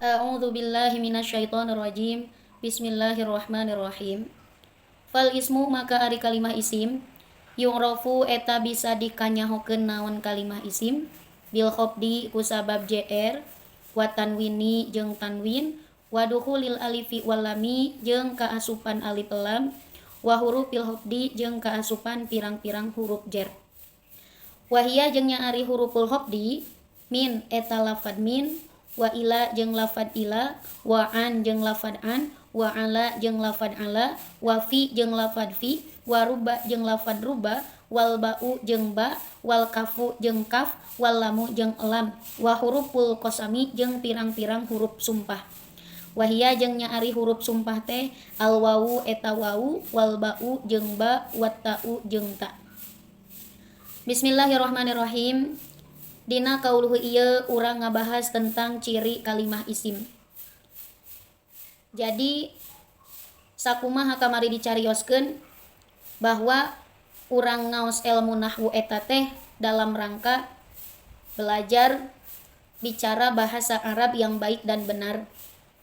A'udzu billahi minasyaitonir rajim. Bismillahirrahmanirrahim. Fal ismu maka ari kalimah isim yu'rafu eta bisa dikanyahokeun naon kalimah isim bil khofdi kusabab jr wa tanwini jeung tanwin wa dukhulil alifi wal lami jeung kaasupan alif lam wa hurufil khofdi jeung kaasupan pirang-pirang huruf jer. Wahia jeung nya ari huruful khofdi min eta lafad min wa ila jeung lafad ila wa an jeung lafad an wa ala jeung lafad ala wa fi jeung lafad fi wa ruba jeung lafad ruba wal ba'u jeung ba wal kafu jeung kaf wal lamu jeung lam wa huruful qasami jeung pirang-pirang huruf sumpah. Wahia jeung nya ari huruf sumpah teh al wawu eta wawu wal ba'u jeung ba wat ta'u jeung ta. Bismillahirrahmanirrahim. Dina kauluhu ieu urang ngabahas tentang ciri kalimah isim. Jadi sakumaha kamari dicarioskeun bahwa urang ngaos ilmu nahwu eta teh dalam rangka belajar bicara bahasa Arab yang baik dan benar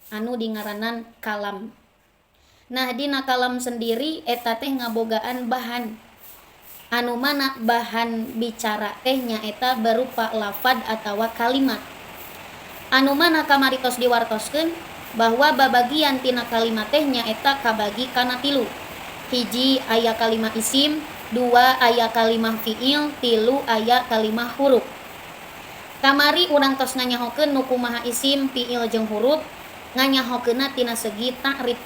anu dingaranan kalam. Nah, dina kalam sendiri eta teh ngabogaan bahan anu mana bahan bicara teh nyaeta berupa lafad atawa kalimat. Anu mana kamari tos diwartoskeun bahwa babagian tina kalimat teh nyaeta kabagi kana tilu. Hiji aya kalimah isim, dua aya kalimah fiil, tilu aya kalimah huruf. Kamari urang tos nganyahokeun nu kumaha isim, fiil jeung huruf, nganyahokeunna tina segi ta'rif.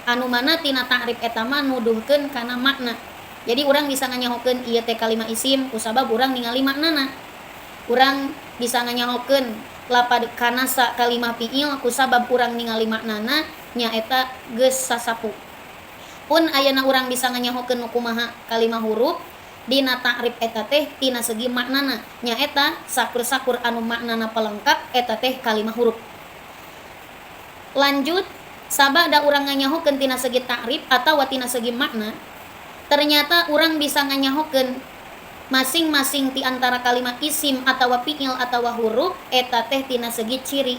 Anu mana tina ta'rif eta mah nuduhkeun kana makna. Jadi urang bisa nganyahokeun ieu teh kalimah isim kusabab urang ningali maknana. Urang bisa nganyahokeun lapad kanasa kalimah fiil kusabab urang ningali maknana nyaeta geus sasapu. Pun ayeuna urang bisa nganyahokeun nu kumaha kalimah huruf dina ta'rif eta teh tina segi maknana nyaeta sakur-sakur anu maknana pelengkap eta teh kalimah huruf. Lanjut sabada urang nganyahokeun tina segi ta'rif atawa tina segi makna, ternyata urang bisa nganyahokeun masing-masing ti antara kalimat isim atawa fiil atawa huruf eta teh tina segi ciri.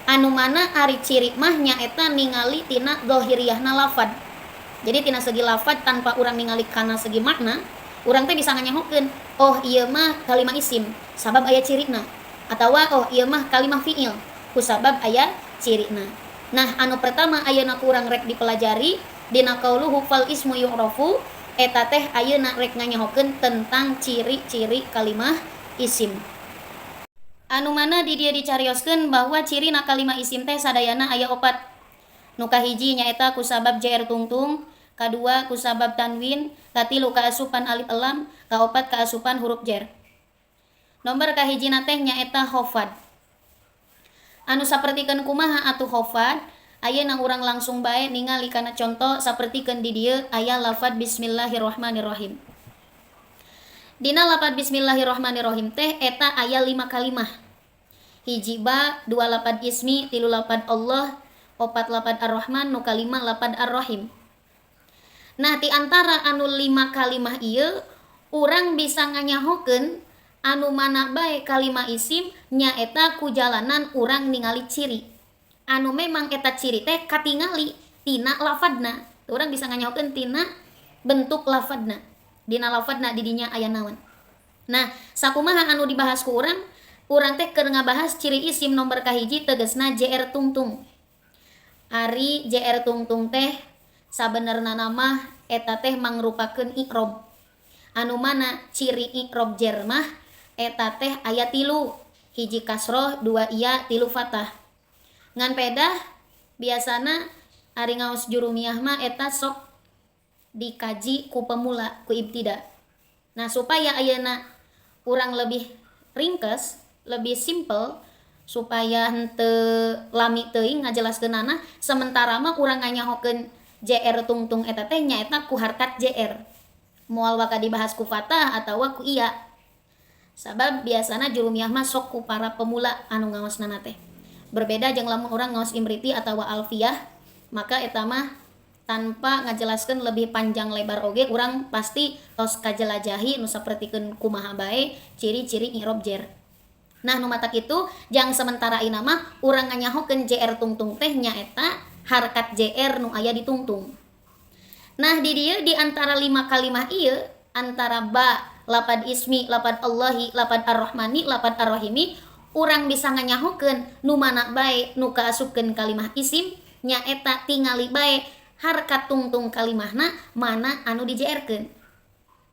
Anu mana ari ciri mah nyaeta ningali tina zahiriyahna lafad. Jadi tina segi lafad tanpa urang ningali kana segi makna, urang teh bisa nganyahokeun, oh ieu mah kalimah isim sabab aya cirina, atawa oh ieu mah kalimah fiil kusabab aya cirina. Nah, anu pertama ayeuna ku urang rek dipelajari dina qauluhu fal ismu yu'rafu eta teh ayeuna rek nganyahokeun tentang ciri-ciri kalimah isim. Anu mana di dieu dicarioskeun bahwa cirina kalimah isim teh sadayana aya opat. Nu kahiji nyaeta kusabab jr tungtung, kadua kusabab tanwin, katilu kaasupan alif lam, kaopat kaasupan huruf jer. Nomor kahijina teh nyaeta khofad. Anu sapertikeun kumaha atuh khofad? Ayeuna urang langsung bae ningali kana conto sapertikeun di dieu aya lafad bismillahirrahmanirrahim. Dina lafad bismillahirrahmanirrahim teh eta aya 5 kalimah. Hiji ba, dua lapad ismi, tilu lapad Allah, opat lapad ar-Rahman, nu kalima lapad ar-Rahim. Nah, ti antara anu 5 kalimah ieu urang bisa nganyahokeun anu mana bae kalimah isim nyaeta ku jalanan urang ningali ciri. Anu memang eta ciri teh katingali tina lafadna. Urang bisa nganyahokeun tina bentuk lafadna. Dina lafadna di dinya aya naon. Nah, sakumaha anu dibahas ku urang, urang teh keur ngabahas ciri isim nomor kahiji tegesna jr tungtung. Ari jr tungtung teh sabenerna mah eta teh mangrupakeun i'rob. Anu mana ciri i'rob jer mah eta teh aya tilu, hiji kasroh, dua iya, tilu fathah. Ngan pedah biasana ari ngaos jurumiyah mah eta sok dikaji ku pemula, ku ibtida. Nah, supaya ayeuna urang lebih ringkes, lebih simple, supaya henteu lami teuing ngajelaskeunana, sementara mah urang nganyahokeun jr tungtung eta teh nyaeta ku harkat jr. Moal waka dibahas ku fathah atawa ku iya. Sabab biasana jurumiyah mah sok ku para pemula anu ngaosna teh. Berbeda jeung lamun urang ngaos imriti atawa alfiyah, maka eta mah tanpa ngajelaskeun lebih panjang lebar oge urang pasti tos kajelajahi nu sapertikeun kumaha bae ciri-ciri i'rob jer. Nah, nu matak itu jang sementara ayeuna mah urang nganyahokeun JR tungtung teh nyaeta harkat JR nu aya di tungtung. Nah, di dieu di antara lima kalimah ieu, antara ba, lapad ismi, lapad Allahi, lapad ar-Rahmani, lapad ar-Rahimi, urang bisa nganyahokeun nu mana bae nu kaasupkeun kalimah isim, nyaeta tingali bae harkat tungtung kalimahna mana anu di JR-keun.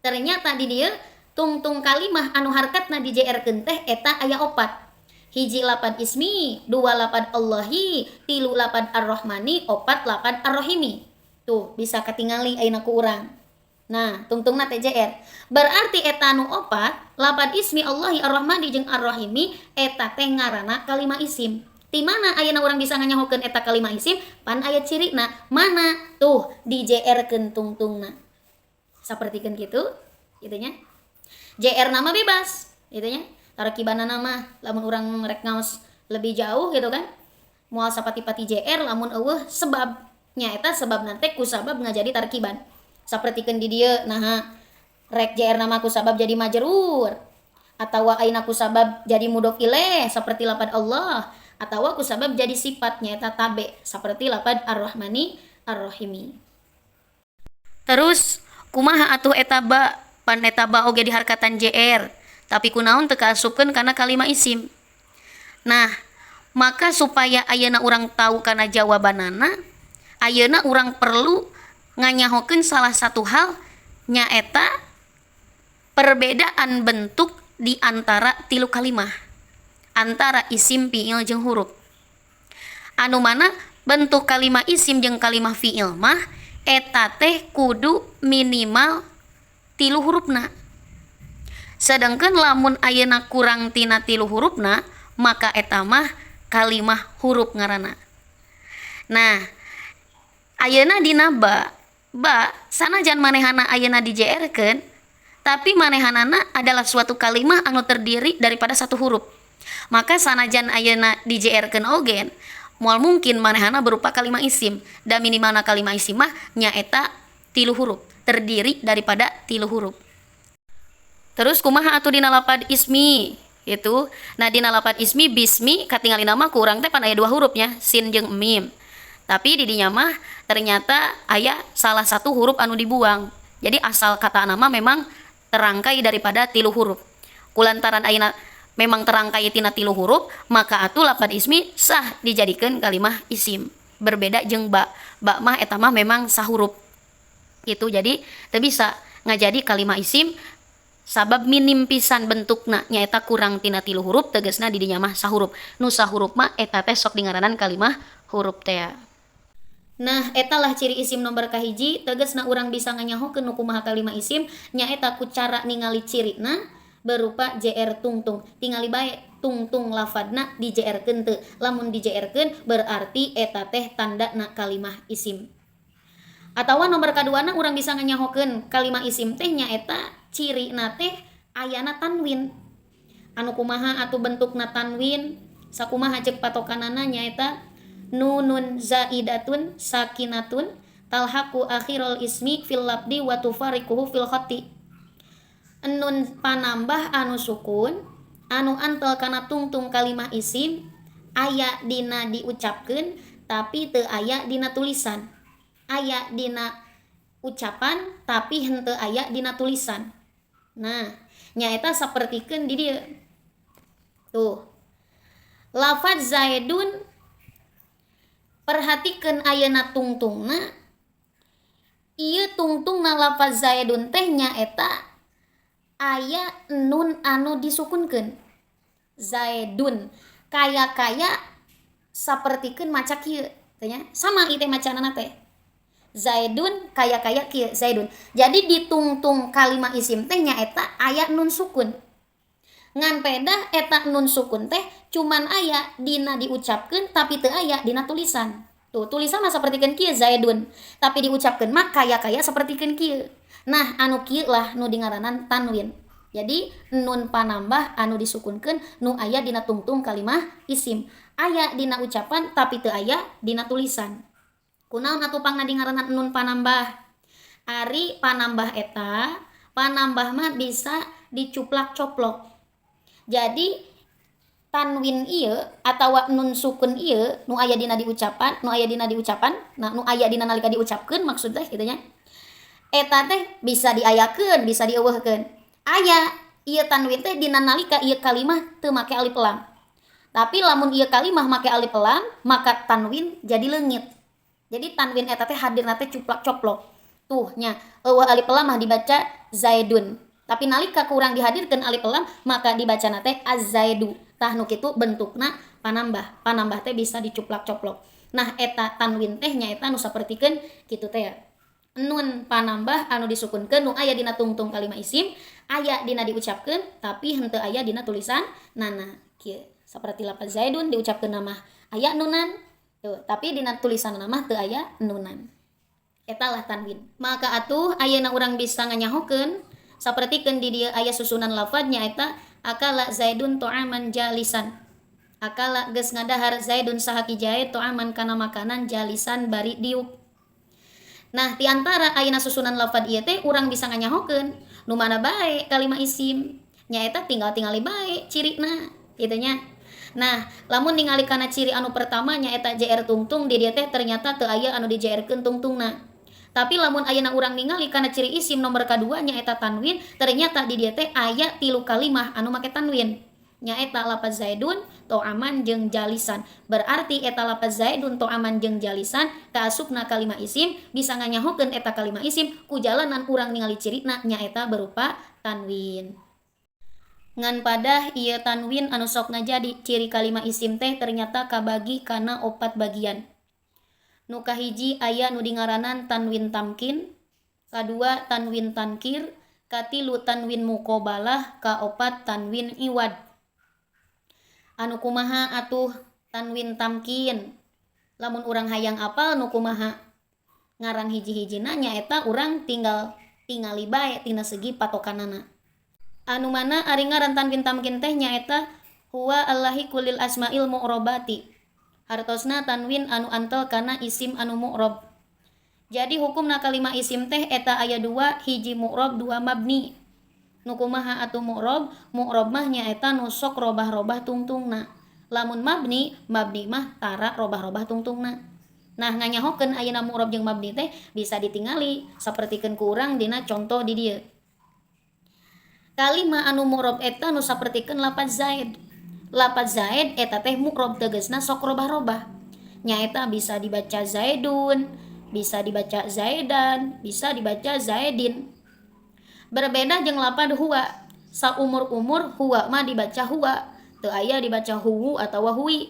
Ternyata di dieu tungtung kalimah anu harkatna di JR-keun teh eta aya opat. Hiji lapad ismi, dua lapad Allahi, tilu lapad ar-Rahmani, opat lapad ar-Rahimi. Tuh bisa katingali ayeuna ku urang. Nah, tungtungna teh JR. Berarti eta nu opat, lapad ismi, Allahi, ar-Rahmani jeung ar-Rahimi eta teh ngaranna kalimah isim. Ti mana ayeuna urang bisa nganyahokeun eta kalimah isim? Pan aya cirina. Mana? Tuh di JR-keun tungtungna. Sapertikeun kitu, kitu nya. JR nama bebas, gitu nya. Tarkibanana mah lamun urang rek ngaos lebih jauh gitu kan. Moal sapati-pati JR lamun eueuh sebab. Nyaeta sebab nanti ku sabab ngajadi tarkiban. Sapertikeun di dieu, naha rek JR nama ku sabab jadi majrur atawa ayeuna ku sabab jadi mudhof ilaih seperti lapad Allah, atawa ku sabab jadi sifat nyaeta tabe seperti lapad ar-Rahmani ar-Rahimi. Terus kumaha atuh eta ba, pan eta ba oge diharkatan JR, tapi kunaon teu kaasupkeun kana kalimah isim. Nah, maka supaya ayeuna urang tahu kana jawabanana, ayeuna urang perlu nganyahokeun salah satu hal, nyaeta perbedaan bentuk di antara tilu kalimah, antara isim, fiil jeung huruf. Anu mana bentuk kalimah isim jeung kalimah fiil mah eta teh kudu minimal tilu hurufna. Sedangkan lamun ayeuna kurang tina tilu hurufna, maka eta mah kalimah huruf ngaranna. Nah, ayeuna dina ba, ba sanajan manehana ayeuna di JR-keun, tapi manehanana adalah suatu kalimah anu terdiri daripada satu huruf. Maka sanajan ayeuna di JR-keun oge, moal mungkin manehana berupa kalimah isim. Da minimalna kalimah isim mah nyaeta tilu huruf, terdiri daripada tilu huruf. Terus kumaha atuh dina lapad ismi itu? Nah, dina lapad ismi bismi katingalina mah kurang teh pan aya dua hurufnya, sin jeung mim. Tapi di dinya mah ternyata aya salah satu huruf anu dibuang. Jadi asal kata nama memang terangkai daripada tilu huruf. Kulantaran ayeuna memang terangkai tina tilu huruf, maka atuh lapad ismi sah dijadikan kalimah isim. Berbeda jeung ba. Ba mah eta mah memang sahuruf. Itu jadi teu bisa ngajadi kalimah isim sabab minim pisan bentukna, nyaeta kurang tina tilu huruf, tegasna di dinya mah sahuruf. Nu sahuruf mah eta teh sok dingaranan kalimah huruf teh. Nah, eta lah ciri isim nomor kahiji, tegasna urang bisa nganyahokeun nu kumaha kalimah isim, nyaeta ku cara ningali cirina berupa JR tungtung. Tingali bae tungtung lafadna di JR-keun teu. Lamun di JR-keun berarti eta teh tandana kalimah isim. Atawa nomor kaduana urang bisa nganyahokeun kalimah isim teh nyaeta cirina teh ayana tanwin. Anu kumaha atuh bentukna tanwin? Sakumaha ceuk patokanana nyaeta nunun zaidatun sakinatun talhaqu akhirul ismi fil labdi wa tufariquhu fil khatti. Nun panambah anu sukun anu antel kana tungtung kalimah isim aya dina diucapkeun tapi teu aya dina tulisan. Aya dina ucapan tapi henteu aya dina tulisan. Nah, nyaeta sapertikeun di dieu. Tuh. Lafaz Zaidun, perhatikeun ayeuna tungtungna. Ieu tungtungna lafaz Zaidun teh nyaeta aya nun anu disukunkeun. Zaidun kaya-kaya sapertikeun maca kieu teh nya. Sama ieu teh macanana teh. Zaidun kaya-kaya kieu Zaidun. Jadi ditungtung kalimah isim teh nyaeta aya nun sukun. Ngan pedah eta nun sukun teh cuman aya dina diucapkeun tapi teu aya dina tulisan. Tuh, tulisan mah sapertikeun kieu Zaidun, tapi diucapkeun mah kaya-kaya sapertikeun kieu. Nah, anu kieu lah nu dingaranan tanwin. Jadi nun panambah anu disukunkeun nu aya dina tungtung kalimah isim. Aya dina ucapan tapi teu aya dina tulisan. Kunaon atuh pangna dingaranan nun panambah? Ari panambah eta, panambah mah bisa dicuplak-coplok. Jadi Tanwin ieu atawa nun sukun ieu nu aya dina diucapan, nu aya dina diucapan, nah nu aya dina nalika diucapkeun maksud teh kitu nya. Eta teh bisa diayakeun, bisa dieuweuhkeun. Aya ieu tanwin teh dina nalika ieu kalimah teu make alif lam. Tapi lamun ieu kalimah make alif lam, maka tanwin jadi leungit. Jadi tanwin eta teh hadirna teh cuplak coplok. Tuh nya, euweuh alif lam mah dibaca zaidun. Tapi nalika kurang dihadirkeun alif lam, maka dibacana teh az-zaidu. Tah nu kitu bentukna panambah. Panambah teh bisa dicuplak coplok. Nah eta tanwin teh nyaeta nu sapertikeun kitu teh ya. Nun panambah anu disukunkeun nu aya dina tungtung kalimah isim, aya dina diucapkeun tapi henteu aya dina tulisan nana. Kieu saperti lafaz zaidun diucapkeun mah aya nunan tuh, tapi dina tulisan mah teu aya nunan. Eta lah tanwin. Maka atuh ayeuna urang bisa nganyahokeun sapertikeun di dieu aya susunan lafaz nyaeta akala zaidun to'aman jalisan. Akala geus ngadahar zaidun saha ki Zaid to'aman kana makanan jalisan bari diuk. Nah, di antara ayeuna susunan lafaz ieu teh urang bisa nganyahokeun nu mana bae kalimah isim. Nyaeta tinggal tingali bae cirina kitu nya. Nah, lamun ningali kana ciri anu pertama nyaeta JR tungtung di dieu teh ternyata teu aya anu di JR-keun tungtungna. Tapi lamun ayeuna urang ningali kana ciri isim nomor kadua nyaeta tanwin, ternyata di dieu teh aya 3 kalimah anu make tanwin. Nyaeta lafaz zaidun, to'aman jeung jalisan. Berarti eta lafaz zaidun, to'aman jeung jalisan kaasupna kalimah isim, bisa nganyahokeun eta kalimah isim ku jalanan urang ningali cirina nyaeta berupa tanwin. Ngan padah ieu tanwin anu sok ngajadi ciri kalimah isim teh ternyata kabagi kana 4 bagian. Nu kahiji aya nu dingaranan tanwin tamkin, kadua tanwin tankir, katilu tanwin muqabalah, kaopat tanwin iwad. Anu kumaha atuh tanwin tamkin? Lamun urang hayang apal nu kumaha ngaran hiji-hijina nyaeta urang tinggal tingali bae tina segi patokanana. Anu mana ari ngaran tanwin tamkin teh nyaeta huwa allahi kulil asmail mu'rabati. Hartosna tanwin anu antel kana isim anu mu'rab. Jadi hukumna kalimah isim teh eta aya 2, hiji mu'rab, 2 mabni. Nu kumaha atuh mu'rab? Mu'rab mah nyaeta nu sok robah-robah tungtungna. Lamun mabni, mabni mah tara robah-robah tungtungna. Nah, nganyahokeun ayeuna mu'rab jeung mabni teh bisa ditingali sapertikeun ku urang dina contoh di dieu. Kalimah anu mu'rab eta nu sapertikeun lafaz zaid. Lafaz zaid eta teh mu'rab tegasna sok robah-robah. Nyaeta bisa dibaca zaidun, bisa dibaca zaidan, bisa dibaca zaidin. Berbeda jeung lafaz huwa. Saumur-umur huwa mah dibaca huwa, teu aya dibaca huwu atawa hui.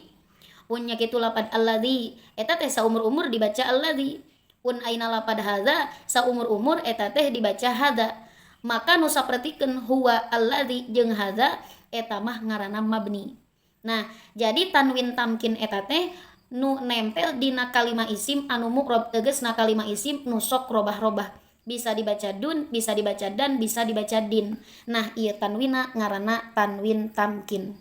Pun nya kitu lafaz alladzi, eta teh saumur-umur dibaca alladzi. Pun aina lafaz hadza, saumur-umur eta teh dibaca hadza. Maka nu sapertikeun huwa alladzi jeung hadza eta mah ngaranna mabni. Nah, jadi tanwin tamkin eta teh nu nempel dina kalimah isim anu mu'rab tegasna kalimah isim nu sok robah-robah. Bisa dibaca dun, bisa dibaca dan, bisa dibaca din. Nah, ieu tanwina ngaranna tanwin tamkin.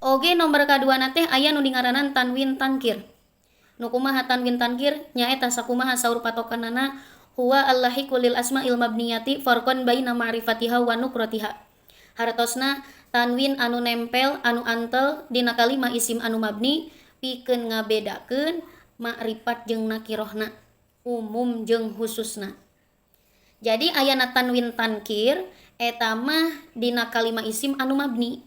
Oge nomor kaduana teh aya nu dingaranan tanwin tankir. Nu kumaha tanwin tankir? Nyaeta sakumaha saur patokanana huwa allahi kulil asma'il mabniyati farqan baina ma'rifatiha wa nukratiha. Hartosna tanwin anu nempel anu antel dina kalimah isim anu mabni pikeun ngabedakeun ma'rifat jeung nakirohna, umum jeung khususna. Jadi ayana tanwin tankir eta mah dina kalimah isim anu mabni.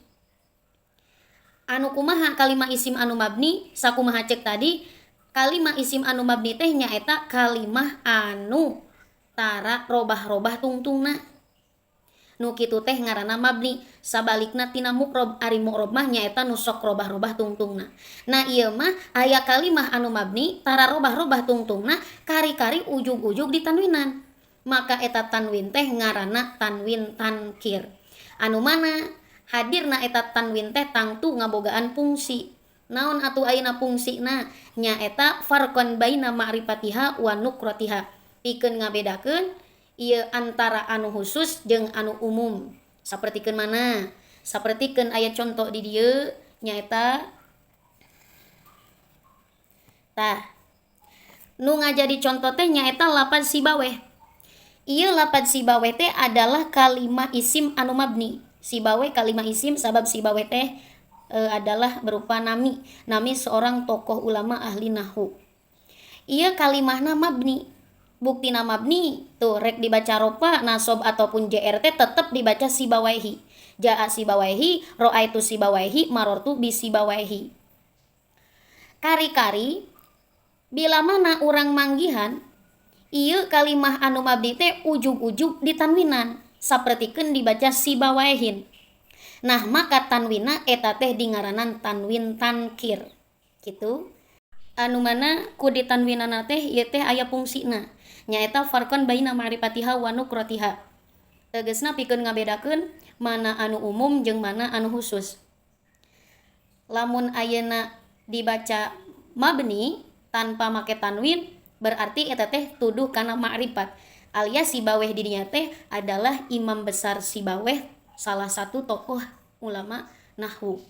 Anu kumaha kalimah isim anu mabni? Sakumaha cek tadi, kalimah isim anu mabni teh nyaeta kalimah anu tara robah-robah tungtungna. Nu kitu teh ngaranna mabni. Sabalikna tina mu'rob, ari mu'rob mah nyaeta nu sok robah-robah tungtungna. Nah ieu mah aya kalimah anu mabni tara robah-robah tungtungna kari-kari ujug-ujug ditanwinan. Maka eta tanwin teh ngaranna tanwin tankir. Anu mana hadirna eta tanwin teh tangtu ngabogaan fungsi. Naon atuh ayeuna fungsina? Nyaeta farqan baina ma'rifatiha wa nukratiha. Pikeun ngabedakeun ieu antara anu khusus jeung anu umum. Sapertikeun mana? Sapertikeun aya contoh di dieu nyaeta tah. Nu ngajadi contoh teh nyaeta lafaz sibaweh. Ieu lafaz sibaweh teh adalah kalimah isim anu mabni. Sibaweh kalimah isim sabab sibaweh teh adalah berupa nami, nami seorang tokoh ulama ahli nahwu. Ieu kalimahna mabni. Buktina mabni tuh rek dibaca rofa, nasob ataupun JRT tetep dibaca Sibawaihi. Jaa Sibawaihi, roaitu Sibawaihi, marortu bi Sibawaihi. Kari-kari bila mana urang manggihan ieu kalimah anu mabni teh ujug-ujug ditanwinan sapertikeun dibaca Sibawaihin. Nah maka tanwina eta teh dingaranan tanwin tankir gitu. Anu mana ku ditanwinana teh ieu teh aya fungsina, nyaeta farqan baina ma'rifatiha wa nukratiha. Tegasna pikeun ngabedakeun mana anu umum jeung mana anu khusus. Lamun ayeuna dibaca mabni tanpa make tanwin berarti eta teh tuduh kana ma'rifat, alias Sibaweh di dinya teh adalah imam besar Sibaweh, salah satu tokoh ulama nahwu.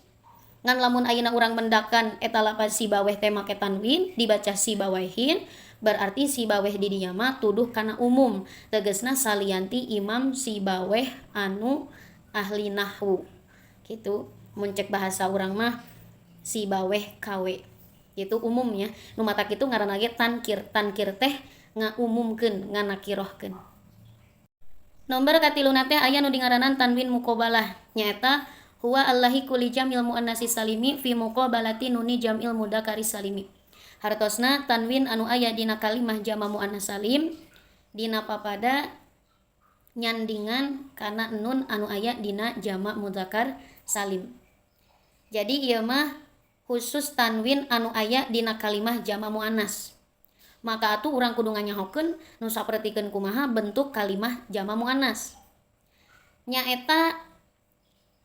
Ngan lamun ayeuna urang mendakan eta lapaz Sibaweh teh make tanwin dibaca Sibawaihin, berarti Sibaweh di dinya mah tuduh kana umum, tegasna salianti imam Sibaweh anu ahli nahwu gitu. Mun cek bahasa urang mah Sibaweh KW itu umumnya. Nu matak kitu ngaranna ge tankir. Tankir teh ngaumumkeun, nganakirohkeun. Nomor katiluna teh aya nu dingaranan tanwin muqabalah, nyaeta huwa allahi kulli jamil muannasi salimi fi muqabalati nuni jamil mudzakkari salimi. Hartosna tanwin anu aya dina kalimah jama muannas salim dina papada nyandingan kana nun anu aya dina jama mudzakkar salim. Jadi ieu mah khusus tanwin anu aya dina kalimah jama muannas. Maka atuh urang kudu nganyahokeun nu sapertikeun kumaha bentuk kalimah jama muannas. Nyaeta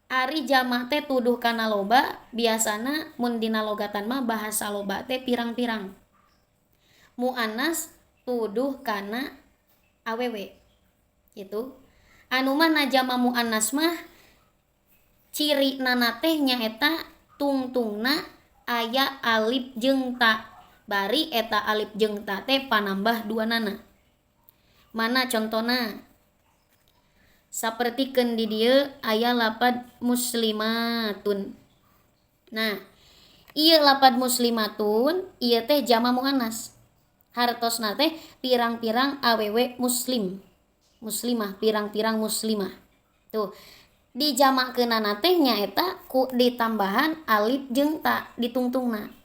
ari jama teh tuduh kana loba, biasana mun dina logatan mah bahasa loba teh pirang-pirang. Muannas tuduh kana awewe gitu. Anu mana jama muannas mah ciri nana teh nyaeta tungtungna aya alif jeung ta, bari eta alif jeung ta teh panambah dua nana. Mana contona? Sapertikeun di dieu aya lapad muslimatun. Nah, ieu lapad muslimatun ieu teh jama muannas. Hartosna teh pirang-pirang awewe muslim. Muslimah, pirang-pirang muslimah. Tuh, dijamakeunana teh nyaeta ku ditambahan alif jeung ta ditungtungna.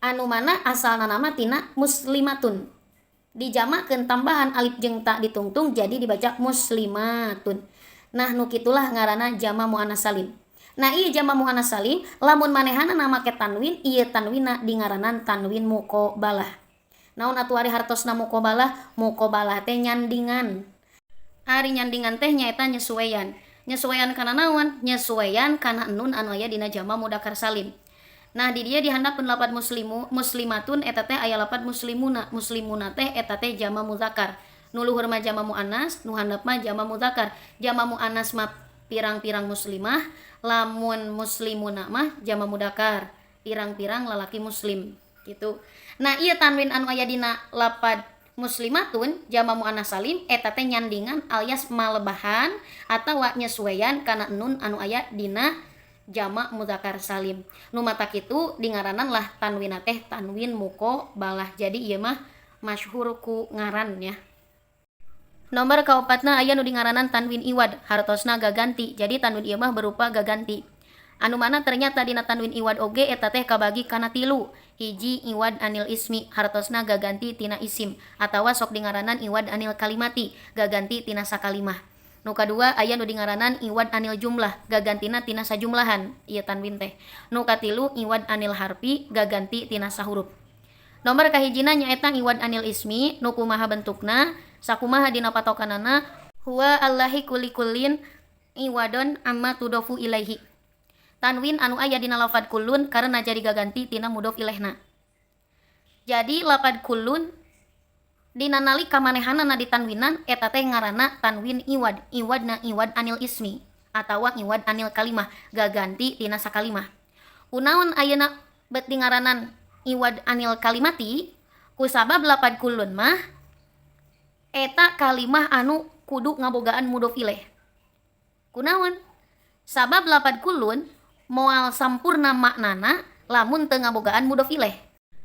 Anu mana asalna nama tina muslimatun. Dijamakeun tambahan alif jeung ta ditungtung jadi dibaca muslimatun. Nah nu kitulah ngaranna jama muannas salim. Nah ieu jama muannas salim lamun manehanana make tanwin, ieu tanwinna dingaranan tanwin muqabalah. Naon atuh ari hartosna muqabalah? Muqabalah teh nyandingan. Ari nyandingan teh nyaeta nyesuaian. Nyesuaian kana naon? Nyesuaian kana nun anu aya dina jama mudzakkar salim. Nah di dia dihandapeun lapad muslimu, muslimatun eta teh aya lapad muslimuna. Muslimuna teh eta teh jama muzakkar. Nu luhur mah jama muannas, nu handap mah jama muzakkar. Jama muannas mah pirang-pirang muslimah, lamun muslimuna mah jama mudzakkar, pirang-pirang lalaki muslim gitu. Nah ieu tanwin anu aya dina lapad muslimatun jama muannas salim eta teh nyandingan alias malebahan atawa nyesuaian kana nun anu aya dina jama mudzakkar salim. Nu mata kitu dingaranan lah tanwina teh tanwin muqabalah. Jadi ieu mah masyhur ku ngaran ya. Nomor kaopatna aya nu dingaranan tanwin iwad, hartosna gaganti. Jadi tanwin ieu mah berupa gaganti. Anu mana ternyata dina tanwin iwad oge eta teh kabagi kana tilu. Hiji iwad anil ismi, hartosna gaganti tina isim atawa sok dingaranan iwad anil kalimati, gaganti tina sakalimah. Nu kadua aya nu dingaranan iwad anil jumlah, gagantina tina sajumlahan ieu tanwin teh. Nu katilu iwad anil harfi, gaganti tina sahurup. Nomor kahijina nyaeta iwad anil ismi, nu kumaha bentukna, sakumaha dina patokanana, huwa allahi kulli kullin iwadon amma tudofu ilaihi. Tanwin anu aya dina lafad kullun karena jadi gaganti tina mudhof ilaihna. Jadi lafad kullun dina nalika manehanana ditanwinan eta teh ngaranna tanwin iwad, iwadna iwad anil ismi atawa iwad anil kalimah, gaganti tina sakalimah. Kunaon ayeuna bet dingaranan iwad anil kalimati? Kusabab lapad kullun mah eta kalimah anu kudu ngabogaan mudhof ilaih. Kunaon? Sabab lapad kullun moal sampurna maknana lamun teu ngabogaan mudhof ilaih.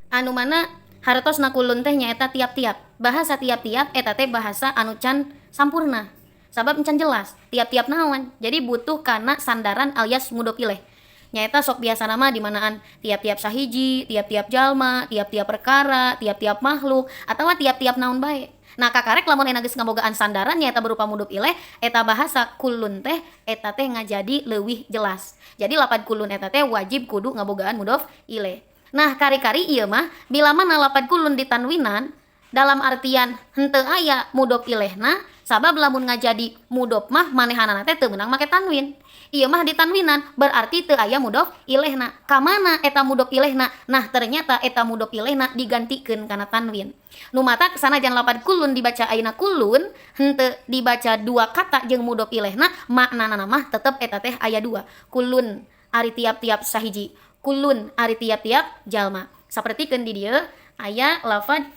Anu mana hartosna kullun teh nyaeta tiap-tiap. Bahasa tiap-tiap eta teh bahasa anu can sampurna. Sabab encan jelas tiap-tiap naon. Jadi butuh kana sandaran alias mudhof ilaih. Nyaeta sok biasa nama dimanaan tiap-tiap sahiji, tiap-tiap jalma, tiap-tiap perkara, tiap-tiap makhluk, atawa tiap-tiap naon bae. Nah kakarek lamun ayeuna geus ngabogaan sandaran nyaeta berupa mudhof ilaih, eta bahasa kullun teh eta teh ngajadi leuwih jelas. Jadi lapad kullun eta teh wajib kudu ngabogaan mudhof ilaih. Nah kari-kari ieu mah bila mana lapad kullun ditanwinan dalam artian henteu aya mudhof ilaihna, sabab lamun ngajadi mudhof mah manehanana teh teu meunang make tanwin. Ieu mah ditanwinan berarti teu aya mudhof ilaihna. Ka mana eta mudhof ilaihna? Nah ternyata eta mudhof ilaihna digantikeun kana tanwin. Nu matak sanajan lapad kullun dibaca ayeuna kullun henteu dibaca dua kata jeung mudhof ilaihna, maknana mah tetep eta teh aya dua. Kullun ari tiap-tiap sahiji, kullun ari tiap-tiap jalma. Sapertikeun di dieu aya lafad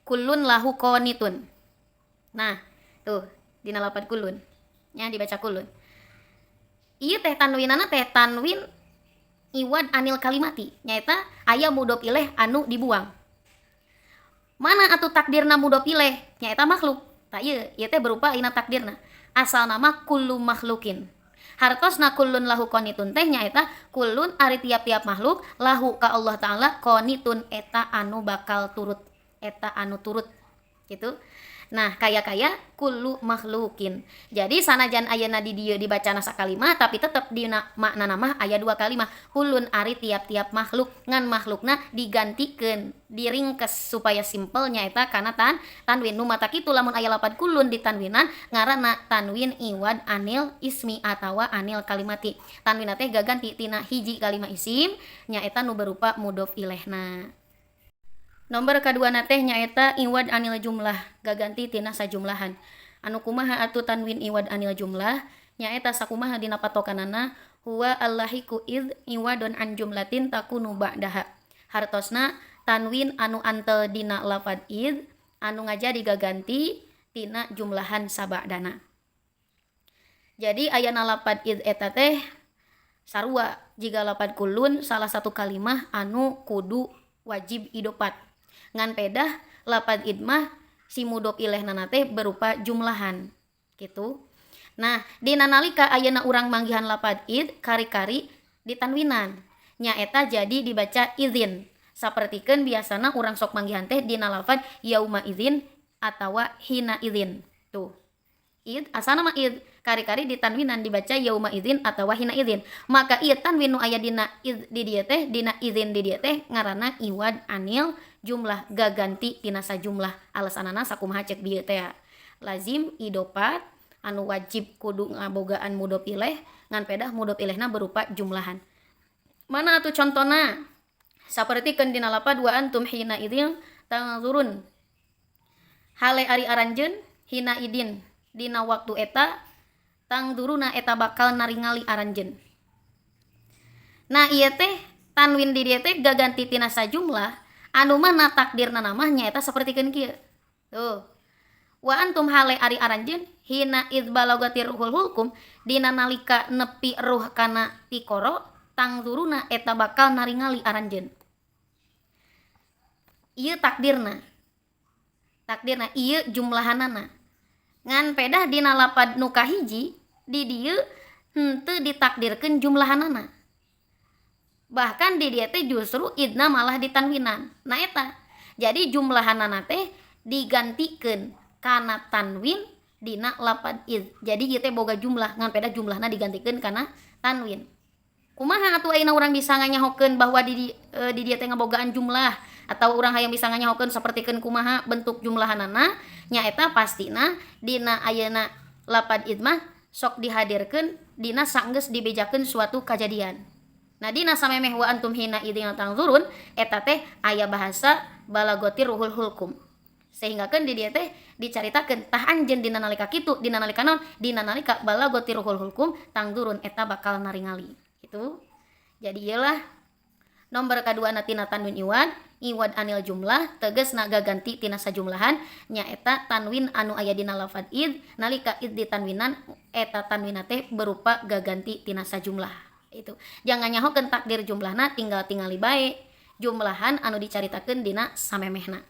kullun lahu qanitun. Nah, tuh dina lapad kullun nya dibaca kullun. Ieu teh tanwinana teh tanwin iwad anil kalimati, nyaeta aya mudhof ilaih anu dibuang. Mana atuh takdirna mudhof ilaih? Nyaeta makhluk. Tah ieu, ieu teh berupa ayeuna takdirna. Asal nama kullu makhlukin. Hartosna kullun lahu qanitun teh nyaeta kullun ari tiap-tiap makhluk lahu ka Allah Ta'ala qanitun eta anu bakal turut, eta anu turut gitu. Nah kaya-kaya kullu makhlukin. Jadi sanajan ayeuna di dieu dibacana sakalimah tapi tetep dina maknana mah aya dua kalimah. Kullun ari tiap-tiap makhluk, ngan makhlukna digantikeun, diringkes supaya simpel nyaeta kana tanwin. Nu mata kitu lamun aya lapad kullun ditanwinan ngaranna tanwin iwad anil ismi atawa anil kalimati. Tanwinna teh gaganti tina hiji kalimah isim nyaeta nu berupa mudhof ilaihna. Nomor kaduana teh nyaeta iwad anil jumlah, gaganti tina sajumlahan. Anu kumaha atuh tanwin iwad anil jumlah? Nyaeta sakumaha dina patokanana huwa allahiku id iwadun an jumlatin takunu ba'daha. Hartosna tanwin anu antel dina lafad id anu ngajadi gaganti tina jumlahan sabadana. Jadi ayana lapad id eta teh sarua jiga lapad kullun salah satu kalimah anu kudu wajib idopat. Ngan pedah lapad id mah si mudhof ilaihna teh berupa jumlahan gitu. Nah, dina nalika ayeuna urang manggihan lapad id kari-kari ditanwinan nyaeta jadi dibaca izin. Sapertikeun biasana urang sok manggihan teh dina lapad yauma izin atawa hina izin. Tuh. Id asana mah id kari-kari ditanwinan dibaca yauma izin atawa hina izin. Maka ieu tanwin nu aya dina id di dieu teh dina izin di dieu teh ngaranna iwad anil jumlah, gaganti tina sajumlah. Alasanana sakumaha cek bieu teh lazim idopat anu wajib kudu ngabogaan mudhof ilaih ngan pedah mudhof ilaihna berupa jumlahan. Mana atuh contona? Sapertikeun dina lapad wa antum hina idzin tanzurun. Hale ari aranjeun hina idin dina waktu eta tangduruna eta bakal naringali aranjeun. Nah ieu teh tanwin di dieu teh gaganti tina sajumlah anu mana takdirna mah nyaeta sapertikeun kieu. Tuh. Wa antum hale ari aranjeun hina id balagatir ruhul hulkum dina nalika nepi ruh kana tikoro tangduruna eta bakal naringali aranjeun. Ieu takdirna. Takdirna ieu jumlahanana. Ngan pedah dina lapad nu kahiji di dieu henteu ditakdirkeun jumlahanana. Bahkan di dieu teh justru idna malah ditanwinan. Nah eta. Jadi jumlahanana teh digantikeun kana tanwin dina lapad id. Jadi ieu teh boga jumlah ngan pedah jumlahna digantikeun kana tanwin. Kumaha atuh ayeuna urang bisa nganyahokeun bahwa di dieu teh ngabogaan jumlah atau urang hayang bisa nganyahokeun sapertikeun kumaha bentuk jumlahanana nyaeta pastina dina ayeuna lapad id mah sok dihadirkeun dina sanggeus dibejakeun suatu kajadian. Nah dina samemeh wa antum hina idzin tangzurun eta teh aya bahasa balagotir ruhul hulkum. Sehingga kan di dieu teh dicaritakeun tah anjeun dina nalika kitu dina nalika naon dina nalika balagotir ruhul hulkum tangzurun eta bakal naringali. Gitu. Jadi iyalah nomor kadua tina tanwin iwad Iwad anil jumlah tegasna gaganti tina sajumlahan, nyaeta tanwin anu aya dina lafad id. Nalika id ditanwinan, eta tanwinna teh berupa gaganti tina sajumlah. Itu jangan nyahokeun takdir jumlahna, tinggal tingali bae jumlahan anu dicaritakeun dina samemehna.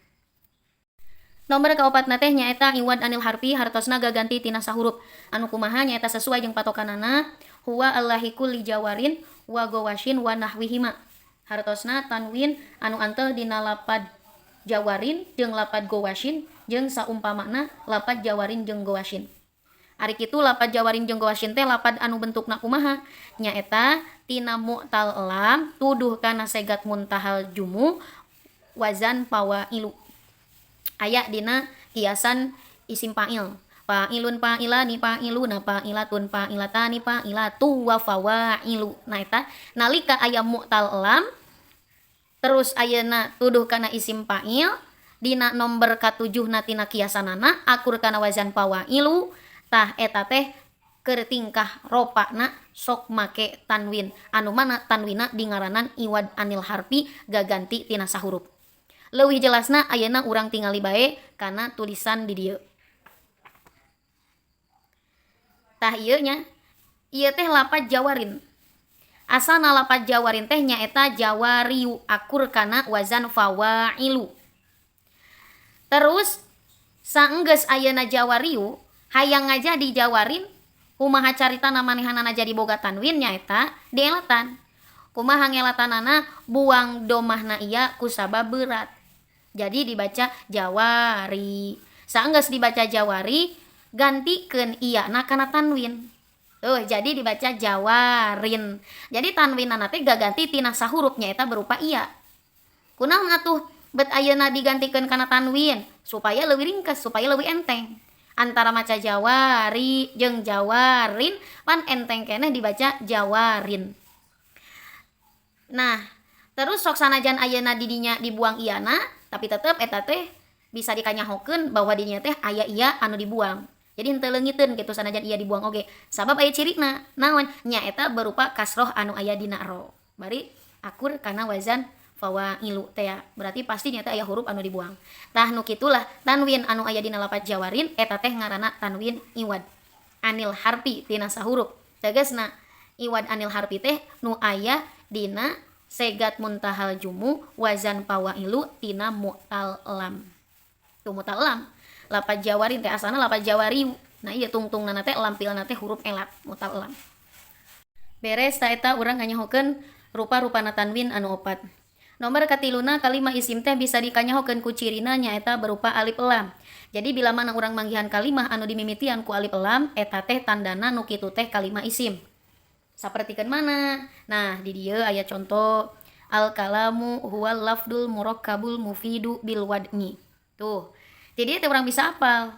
Nomor kaopatna teh nyaeta iwad anil harfi, hartosna gaganti tina sahurup. Anu kumaha? Nyaeta sesuai jeung patokanana, huwa allahiku li jawarin wa gowashin wa nahwihima. Hartosna tanwin anu antel dina lapad jawarin jeung lapad gowashin jeung saumpamana lapad jawarin jeung gowashin. Ari kitu, lapad jawarin jeung gowashin teh lapad anu bentukna kumaha? Nyaeta tina mu'tal lam tuduh kana segat muntahal jumu wazan pawailu, aya dina kiasan isim fa'il, fa'ilun, fa'ilani, fa'iluna, fa'ilatun, fa'ilatani, fa'ilatu, wa fawailu. Nah, eta nalika aya mu'tal lam terus ayeuna tuduh kana isim fa'il dina nomor katujuhna tina kiasanana akur kana wazan fawailu, tah eta teh keur tingkah ropana sok make tanwin, anu mana tanwina dingaranan iwad anil harfi, gaganti tina sahurup. Leuwih jelasna ayeuna urang tingali bae kana tulisan di dieu. Tah, ieu nya, ieu teh lapad jawarin. Asalna lapad jawarin teh nyaeta jawariu akur kana wazan fawailu. Terus saenggeus ayeuna jawariu hayang ngajadi jawarin, kumaha caritana manehanana jadi boga tanwin? Nyaeta dielatan. Kumaha ngelatanana? Buang domahna iya kusabab berat, jadi dibaca jawari. Saenggeus dibaca jawari, gantikeun iya na kana tanwin tuh, jadi dibaca jawarin. Jadi tanwinana teh gaganti tina sahurup, nyaeta berupa iya. Kunaon atuh bet ayeuna digantikeun kana tanwin? Supaya leuwih ringkes, supaya leuwih enteng. Antara maca jawari jeung jawarin pan enteng keneh dibaca jawarin. Nah, terus sok sanajan ayeuna didinya dibuang iyana, tapi tetep eta teh bisa dikanyahokeun bahwa dinya teh aya iya anu dibuang. Jadi henteu leungiteun gitu sanajan iya dibuang oge, sabab aya cirina. Naon? Nyaeta berupa kasroh anu aya dina ro bari akur kana wazan fawailu teh, berarti pasti nyata aya huruf anu dibuang. Tah, nu kitulah tanwin anu aya dina lapat jawarin eta teh ngaranna tanwin iwad anil harfi, tina sahurup. Tegasna iwad anil harfi teh nu aya dina segat muntahal jumu wazan pawailu tina mu'tal lam. Tuh, mu'tal lam lapat jawarin teh asalna lapat jawari. Nah, iya, tungtung teh lam pilna teh huruf elat, mu'tal lam. Beres ta eta urang nganyahokeun rupa-rupana tanwin anu opat. Nomor katiluna, kalima isim teh bisa dikanyahokeun ku cirina, nyaeta berupa alif lam. Jadi bila mana urang manggihan kalimah anu dimimitian ku alif lam, eta teh tandana nu kitu teh kalimah isim. Sapertikeun mana? Nah, di dieu aya contoh, al kalamu huwal lafdul murakkabul mufidu bil wad'i. Tuh, jadi teh urang bisa apal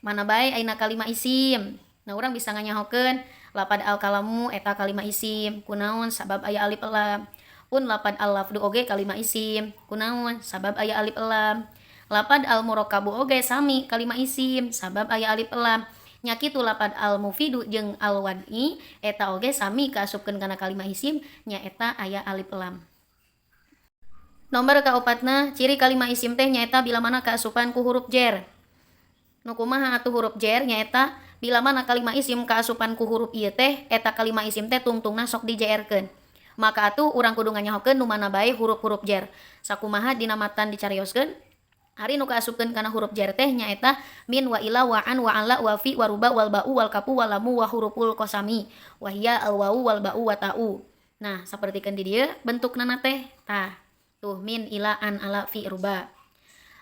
mana bae ayeuna kalimah isim. Nah, urang bisa nganyahokeun lapad al kalamu eta kalimah isim. Kunaon? Sabab aya alif lam. Pun lapad al lafdu oge kalimah isim. Kunaon? Sabab aya alif lam. Lapad al murakkabu oge sami kalimah isim, sabab aya alif lam. Nya kitu lapad al mufidu jeung al wad'i eta oge sami kaasupkeun kana kalimah isim, nyaeta aya alif lam. Nomor kaopatna, ciri kalimah isim teh nyaeta bila mana kaasupan ku huruf jer. Nu kumaha atuh huruf jer? Nyaeta bila mana kalimah isim kaasupan ku huruf ieu teh, eta kalimah isim teh tungtungna sok di-JR-keun. Maka atuh urang kudu nganyahokeun nu mana bae huruf-huruf jer. Sakumaha dina matan dicarioskeun? Ari nu kaasupkeun kana huruf jar teh nyaeta min, wa ila, wa an, wa ala, wa fi, wa ruba, wal ba'u, wal kafu, wal lamu, wa huruful qasami, wa hiya al wawu wal ba'u wa ta'u. Nah, sapertikeun di dieu bentukna teh. Tah, tuh, min, ila, an, ala, fi, ruba.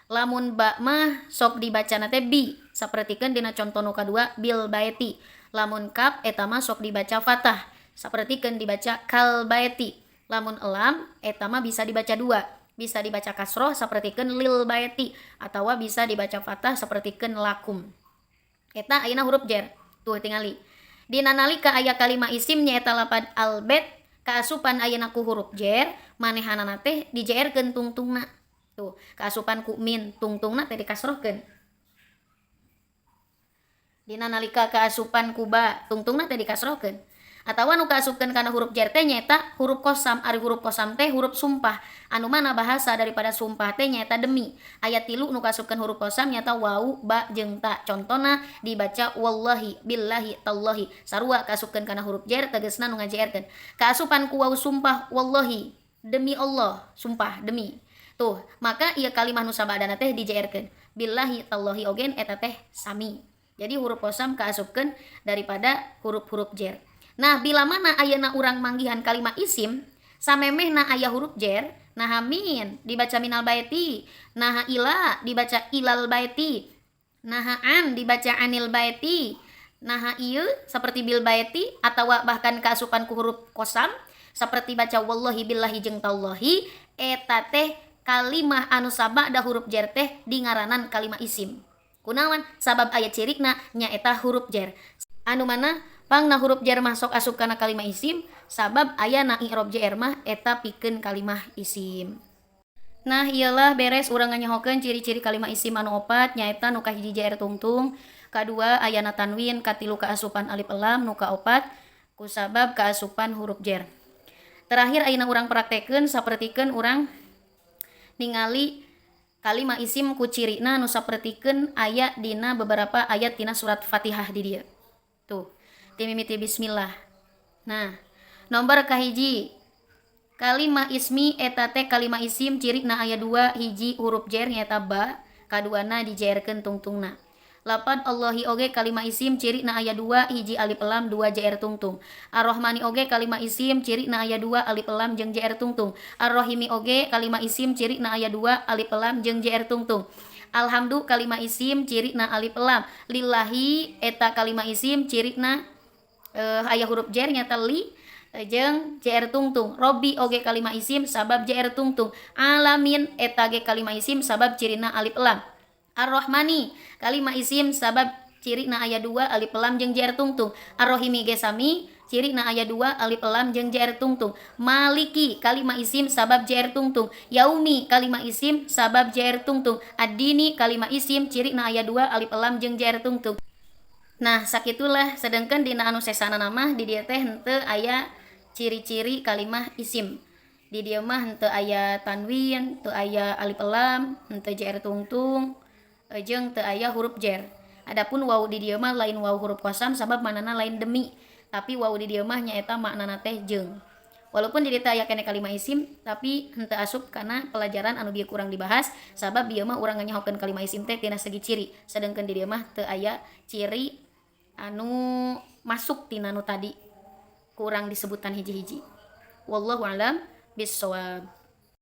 Lamun ba mah sok dibacana teh bi, sapertikeun dina contoh nu kadua, bil baeti. Lamun kaf eta mah sok dibaca fathah, sapertikeun dibaca kal baeti. Lamun elam eta mah bisa dibaca dua, bisa dibaca kasroh sapertikeun lil baeti atau bisa dibaca fathah sapertikeun lakum. Eta ayeuna huruf jer. Tuh, tingali dina nalika aya kalimah isim nyaeta lapad al bait kaasupan ayeuna ku huruf jer, manehanana teh di JR-keun tungtungna. Tuh, kaasupan ku min, tungtungna teh dikasrohkeun. Dina nalika kaasupan ku ba, tungtungna teh dikasrohkeun. Atawa nu kaasupkeun kana huruf jer teh nyaeta huruf kosam. Ari huruf kosam teh huruf sumpah, anu mana bahasa daripada sumpah teh nyaeta demi. Aya tilu nu kaasupkeun huruf kosam nyaeta wau, ba, jeung ta. Contona dibaca wallahi, billahi, tallahi. Sarua kaasupkeun kana huruf jer tegasna nu ngajerkeun. Kaasupan ku wau sumpah wallahi, demi Allah, sumpah demi. Tuh, maka ieu kalimah nu sabadana teh dijerkeun. Billahi, tallahi ogen eta teh sami. Jadi huruf kosam kaasupkeun daripada huruf-huruf jer. Nah, bila mana ayeuna urang manggihan kalimat isim samemehna aya huruf jer, naha min dibaca minal baiti, naha ila dibaca ilal baiti, naha an dibaca anil baiti, naha ieu seperti bil baiti atawa bahkan kaasupan ku huruf kosam seperti baca wallahi, billahi jeung tallahi, eta teh kalimah anu sabada huruf jer teh dingaranan kalimah isim. Kunaon? Sabab aya cirikna nyaeta huruf jer. Anu mana pangna huruf jer masuk asup kana kalimah isim sabab ayana i'rob jer mah eta pikeun kalimah isim. Nah, iyalah beres urang nganyahokeun ciri-ciri kalimah isim anu opat nyaeta nu kahiji jer tungtung, kadua ayana tanwin, katilu kaasupan alif lam, nu kaopat kusabab kaasupan huruf jer. Terakhir ayeuna urang praktekeun sapertikeun urang ningali kalimah isim ku cirina nu sapertikeun aya dina beberapa ayat tina surat Fatihah di dieu. Tuh, timimiti bismillah. Nah, nomor kahiji kalimah ismi eta teh kalimah isim cirina aya dua, hiji huruf jer nyaeta ba, kaduana dijerkeun tungtungna. Lapad Allahi oge kalimah isim cirina aya dua, hiji alif lam, dua jer tungtung. Ar-Rahmani oge kalimah isim cirina aya dua, alif lam jeung jer tungtung. Ar-Rahimi oge kalimah isim cirina aya dua, alif lam jeung jer tungtung. Alhamdu kalimah isim cirina alif lam. Lillahi eta kalimah isim cirina aya huruf jer nyata li jeung jer tungtung. Robbi oge kalimah isim sabab jer tungtung. Alamin eta ge kalimah isim sabab cirina alif lam. Ar-Rahmani kalimah isim sabab cirina aya dua, alif lam jeung jer tungtung. Ar-Rahimi ge sami cirina aya dua, alif lam jeung jer tungtung. Maliki kalimah isim sabab jer tungtung. Yaumi kalimah isim sabab jer tungtung. Ad-Dini kalimah isim cirina aya dua, alif lam jeung jer tungtung. Nah, sakitulah. Sedangkan dina anu sesana mah di dieu teh henteu aya ciri-ciri kalimah isim. Di dieu mah henteu aya tanwin, teu aya alif lam, henteu jer tungtung, jeung teu aya huruf jer. Adapun waw di dieu mah lain waw huruf kosam sabab maknana lain demi, tapi waw di dieu mah nyaeta maknana teh jeung. Walaupun di dieu teh aya keneh kalimah isim, tapi henteu asup kana pelajaran anu bieu kurang dibahas sabab bieu mah urang nganyahokeun kalimah isim teh tina segi ciri, sedangkan di dieu mah teu aya ciri anu masuk tina nu tadi kurang disebutan hiji-hiji. Wallahu alam bissawab.